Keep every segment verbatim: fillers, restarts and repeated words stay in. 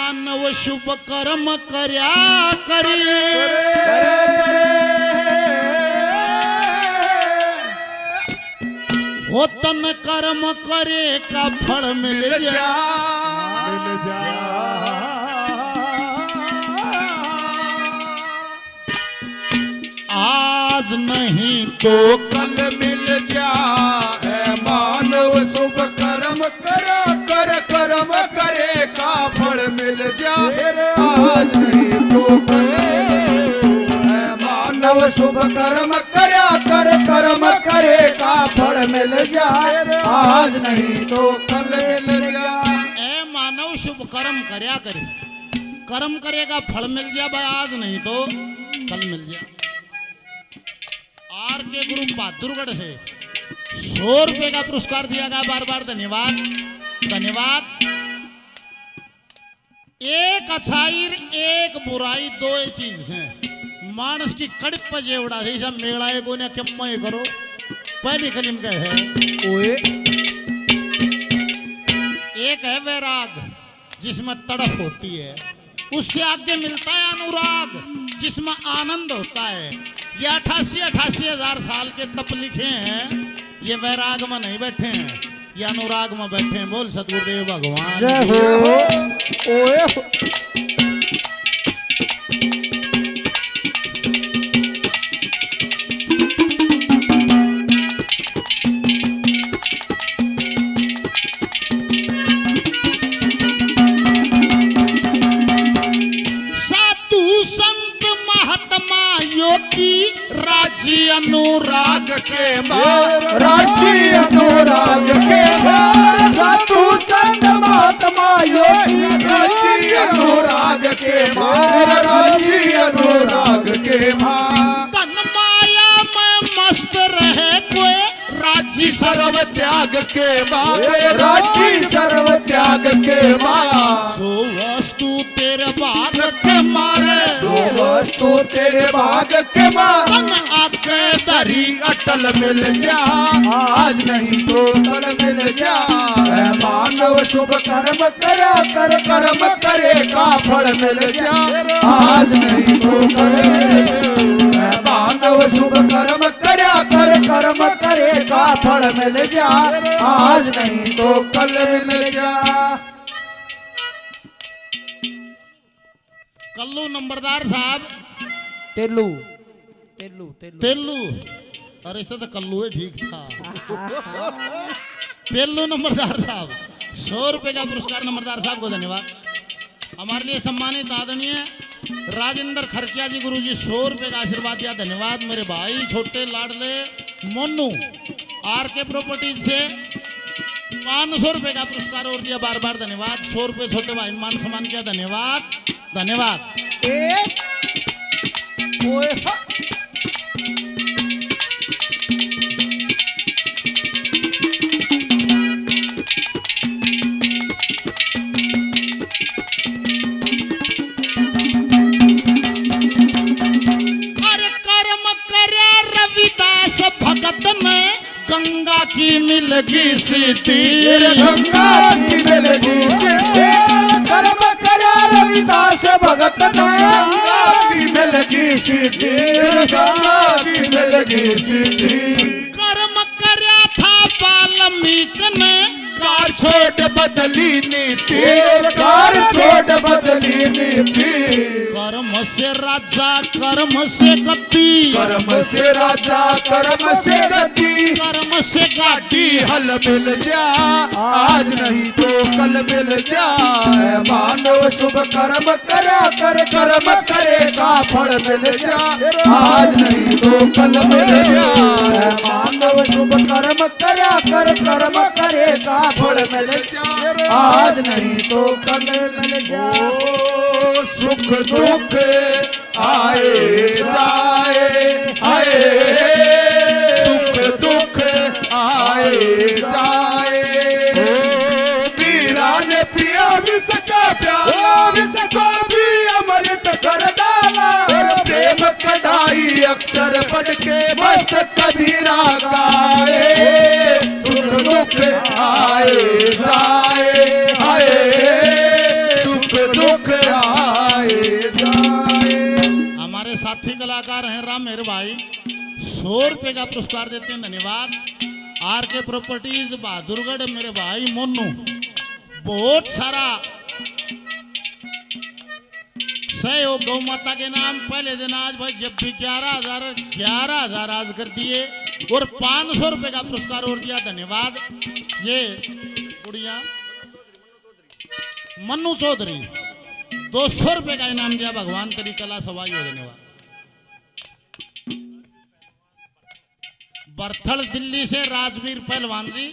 मानव शुभ कर्म करया करे, हो तन कर्म करे का फल मिल मिल जा। जा। मिल जा। आज नहीं तो कल मिल जाए। मानव शुभ कर्म करा कर, कर्म करे का फल मिल जाए। आज नहीं तो कल। मानव शुभ कर्म करा कर, कर्म करे का फल मिल जाए। आज नहीं तो कल मिल जाए। ए मानव शुभ कर्म करया करे, कर्म करेगा फल मिल जा भाई, आज नहीं तो कल मिल जा। आर के ग्रुप बहादुरगढ़ से सौ रुपए का पुरस्कार दिया गया, बार बार धन्यवाद, धन्यवाद। एक अच्छाई, एक बुराई, दो ही चीज हैं। मानस की कड़प जेवड़ा है, इसे मेला है कोई ना, किम्मा ये करो, पहली कलिम का है। ओए। एक है वैराग, जिसमें तड़फ होती है, उससे आगे मिलता है अनुराग, जिसमें आनंद होता है। ये अठासी, अठासी हजार साल के तप लिखे हैं, ये वैराग में नहीं बैठे हैं, ये अनुराग में बैठे हैं। बोल सतगुरुदेव भगवान जय की। हो। ओए हो। साधु संत महात्मा योगी, राजी अनुराग के माँ। राजी अनुराग के माँ। साधु संत महात्मा योगी, राजी अनुराग के माँ। राजी अनुराग के माँ। तन माया में मस्त रहे कोई, राजी सर्व त्याग के माँ। राजी सर्व त्याग के माँ। सो वस्तु तेरे भाग के मारे। जो वस्तु तेरे भाग के मारे। तन आके धरी अटल मिल जा, आज नहीं तो कल मिल जा। ए मानव शुभ कर्म करा कर, कर्म करे का फल मिल जा, आज नहीं तो कल मिल जा। ए मानव शुभ कर्म करा कर, कर्म करे का फल मिल जा, आज नहीं तो कल मिल जा। कल्लू नंबरदार साहब। तेलू, तेलू, तेलू। तेलू। अरे, इससे तो कल्लू ही ठीक था। तेलू नंबरदार साहब, सौ रुपए का पुरस्कार नंबरदार साहब को धन्यवाद। हमारे लिए सम्मानित आदरणीय राजेंद्र खरकिया जी गुरुजी, सौ रुपए का आशीर्वाद दिया, धन्यवाद मेरे भाई, छोटे लाडले मोनू, आरके प्रॉपर्टीज से पाँच सौ रुपए का पुरस्कार और दिया, बार बार धन्यवाद। सौ रुपए छोटे भाई ने मान सम्मान किया, धन्यवाद, धन्यवाद। ए, ओए हा। अरे कर्म करया रविदास भगत ने, गंगा की मिलगी सिद्धि। गंगा की मिलगी सिद्धि। कर्म करया रविदास भगत ने, गंगा की मिलगी सिद्धि। गंगा की मिलगी सिद्धि। कर्म करया था वाल्मीकि ने, कार छोड़ बदली नीति। कार छोड़ बदली नीति। कर्म से राजा, कर्म से गद्दी। कर्म से राजा, कर्म से गद्दी। कर्म से गाड़ी हल मिल जा, आज नहीं तो कल मिल जा। मानव शुभ कर्म करया कर, कर्म करे का फल मिल जा, आज नहीं तो कल मिल जा। मानव शुभ कर्म करया कर, कर्म करे का फल मिल जा, आज नहीं तो कल मिल जा। ओ, सुख दुख आए जाए, हाय, सुख दुख आए जाए। ओ, वीरा ने पिया विष का प्याला, विष को भी अमृत कर डाला। और प्रेम कढ़ाई अक्षर पढ़ के मस्त कबीरा गाए। सुख दुख आए जाए, हाय, सुख दुख कराए जाए। हमारे साथी कलाकार हैं रामेर भाई, सौ रुपए का पुरस्कार देते हैं, धन्यवाद। आर के प्रॉपर्टीज बहादुरगढ़, मेरे भाई मोनू, बहुत सारा सहयोग गौ माता के नाम। पहले दिन आज भाई जब भी ग्यारह हजार, ग्यारह हजार आज कर दिए और पाँच सौ रुपए का पुरस्कार और दिया, धन्यवाद। ये गुड़िया मन्नू चौधरी दो सौ रुपए का इनाम दिया, भगवान तेरी कला सवाई हो, धन्यवाद। बरथल दिल्ली से राजवीर पहलवान जी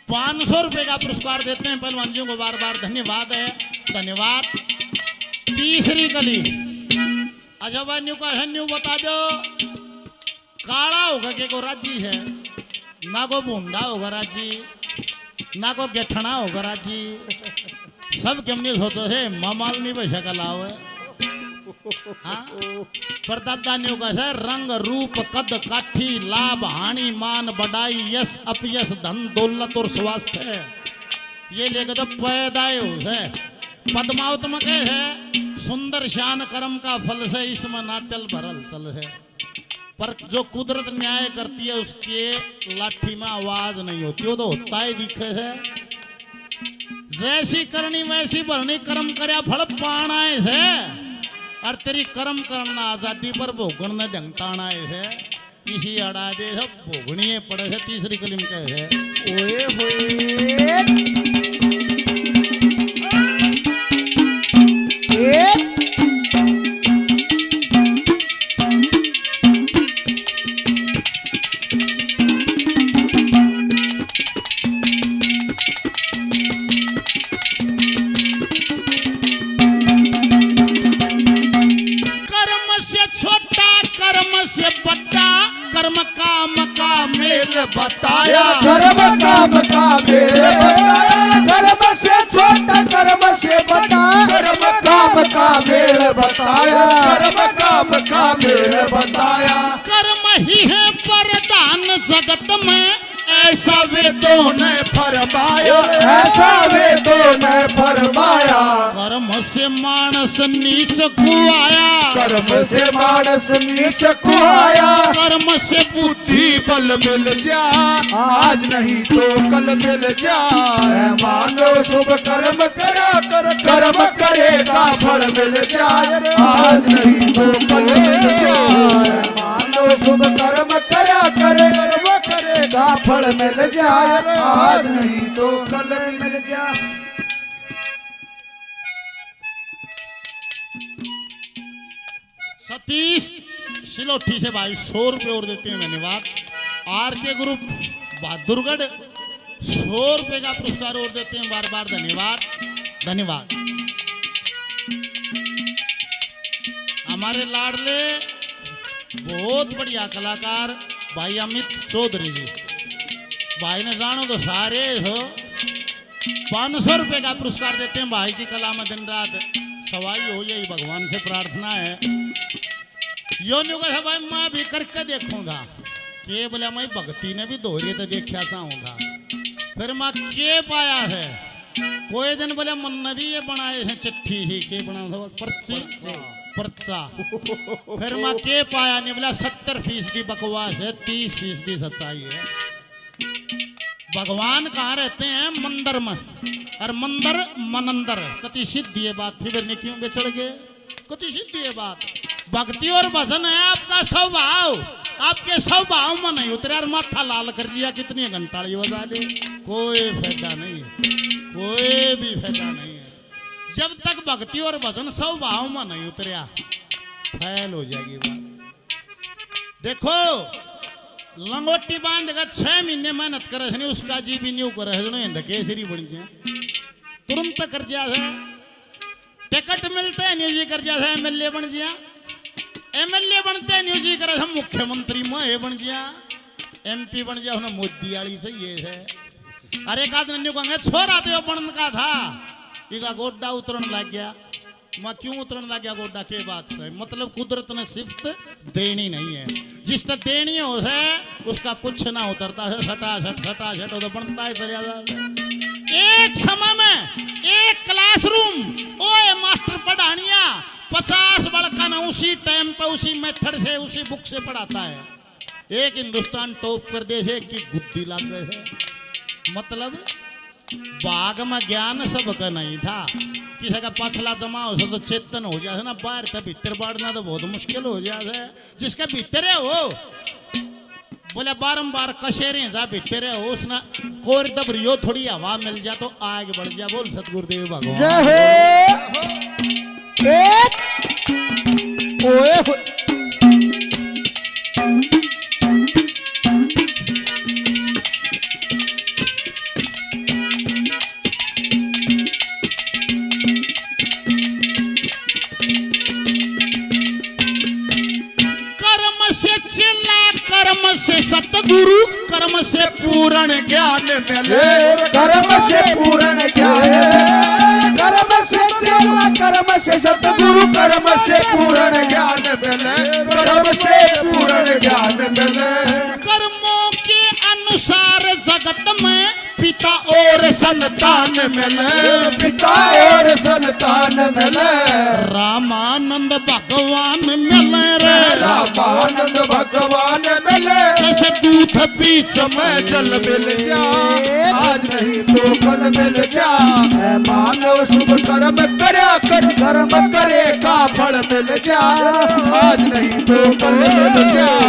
पाँच सौ रुपए का पुरस्कार देते हैं पहलवान जी को, बार बार धन्यवाद है, धन्यवाद। तीसरी कली, अच्छा भाई न्यू का है, न्यू बता दो, काला होगा के को राजी है, ना को भूंडा होगा राजी, ना को गेठना होगा राजी। सब के हमने सोचो से मामाल नहीं पैसा का लाओ है। हाँ? पर दादा ने कहा से रंग रूप कद काठी, लाभ हानि मान बढ़ाई, यश अपयश धन दौलत और स्वास्थ्य है। ये लेके तो पैदा ही हो है। पद्मावत में कहे है, सुंदर शान कर्म का फल से, इसमें ना चल भरल चल है। पर जो कुदरत न्याय करती है, उसके लाठी में आवाज नहीं होती, वो तो होता ही दिखे है। जैसी करनी वैसी भरनी, कर्म करया फल पाना है से। और तेरी कर्म करना आजादी पर, भोगण ने ढंगताना है से। इसी अड़ा दे सब भोगनी है पड़े से, तीसरी कली में कहे है। ओए होए। ए। कर्म से छोटा, कर्म से बड़ा, कर्म काम का मेल बताया। कर्म काम का मेल बताया। कर्म से छोटा, कर्म से बड़ा, कर्म काम का मेल बताया। कर्म काम का मेल बताया। कर्म ही है प्रधान जगत में, ऐसा वेदों ने फरमाया। ऐसा वेदों ने फरमाया। कर्म से मानस नीच को आया। कर्म से मानस नीच को आया। कर्म से बुद्धि बल मिल जा, आज नहीं तो कल मिल जा। मानव शुभ कर्म करा कर, कर्म करे का फल मिल जा, आज नहीं तो कल मिल जा। मानव शुभ कर्म करा कर, कर्म करे का फल मिल जा, आज नहीं तो कल मिल जा। सतीश सिलोठी से भाई सौ रुपये और देते हैं, धन्यवाद। आर के ग्रुप बहादुरगढ़ सौ रुपये का पुरस्कार और देते हैं, बार बार धन्यवाद, धन्यवाद। हमारे लाडले बहुत बढ़िया कलाकार भाई अमित चौधरी जी, भाई ने जानो तो सारे हो, पाँच सौ रुपये का पुरस्कार देते हैं भाई की कला में दिन रात सवाई हो, यही भगवान से प्रार्थना है। यो न्यू कहे भाई मैं भी करके देखूंगा। के बोले मैं भक्ति ने भी दोहरे तो देखा चाहूंगा। फिर मैं के पाया है, कोई दिन बोले मन ने भी ये बनाए हैं चिट्ठी ही, के बना था पर्ची, पर्चा। फिर मैं के पाया नहीं, बोला सत्तर फीसदी बकवास है, तीस फीसदी सच्चाई है। भगवान कहाँ रहते हैं? मंदिर में। और मंदिर मनंदर, कति सिद्ध ये बात थी, फिर ने क्यों बिछड़ गए? कति सिद्ध ये बात। भक्ति और भजन है आपका स्वभाव, आपके स्वभाव में नहीं उतरे और माथा लाल कर लिया, कितनी घंटाली बजा ले, कोई फायदा नहीं है, कोई भी फायदा नहीं है। जब तक भक्ति और भजन स्वभाव में नहीं उतरया, फैल हो जाएगी बात। देखो, लंगोटी बांध के छह महीने मेहनत करे है, उसका जी भी न्यू करे है, जनो हिंद केसरी बन जाए, तुरंत कर जा है। टिकट मिलते हैं न्यू जी कर जा है, एमएलए बन जिया, एमएलए बनते हैं न्यू जी करे है, मुख्यमंत्री मैं बन जिया, एमपी बन जा, उन्हें मोदी वाली सही है। अरे एक आदमी न्यू कहेंगे, छोरा तो यो बनन का था, इका गोड्डा उतरन लग गया। मैं क्यों उतरन लग गया गोड्डा, के बात है? मतलब कुदरत ने सिफ्त देनी नहीं है, जिसने देनी हो है उसका कुछ ना उतरता है, सटा सट, सटा सट, वो तो बनता है, चला जाता है। एक समय में एक क्लासरूम, ओए उसी टाइम पे उसी मेथड से उसी बुक से पढ़ाता है। एक हिंदुस्तान टॉप कर दे से, एक की गुद्दी लाग गए है। मतलब, भाग में ज्ञान सबका नहीं था। किसी का पाछला जमा हो तो चेतन हो जाए ना, बाहर तक भीतर बाढ़ना तो बहुत मुश्किल हो जाए। जिसके भीतर है वो बोले, बारंबार कशेरे जा भीतर है, उसने कोर दबरियो, थोड़ी हवा मिल जा तो आगे बढ़ जा। बोल सतगुरुदेव भगवान। जय हो। एक। ओए हो। कर्म से चेला, कर्म से सतगुरु, कर्म से पूर्ण ज्ञान मिले। कर्म से पूर्ण ज्ञान, कर्म से चेला, कर्म से सतगुरु, कर्म से पूर्ण ज्ञान मिले, कर्म से पूर्ण ज्ञान मिले। कर्मों के अनुसार जगत में पिता और संतान मिले। पिता और संतान मिले। रामानंद भगवान मिले रे। रामानंद भगवान मिले। जैसे दूध बीच में जल मिल जा, आज नहीं तो कल मिल जा। ऐ मानव शुभ कर्म करया कर, कर्म करे का फल मिल जा, आज नहीं तो कल मिल जा।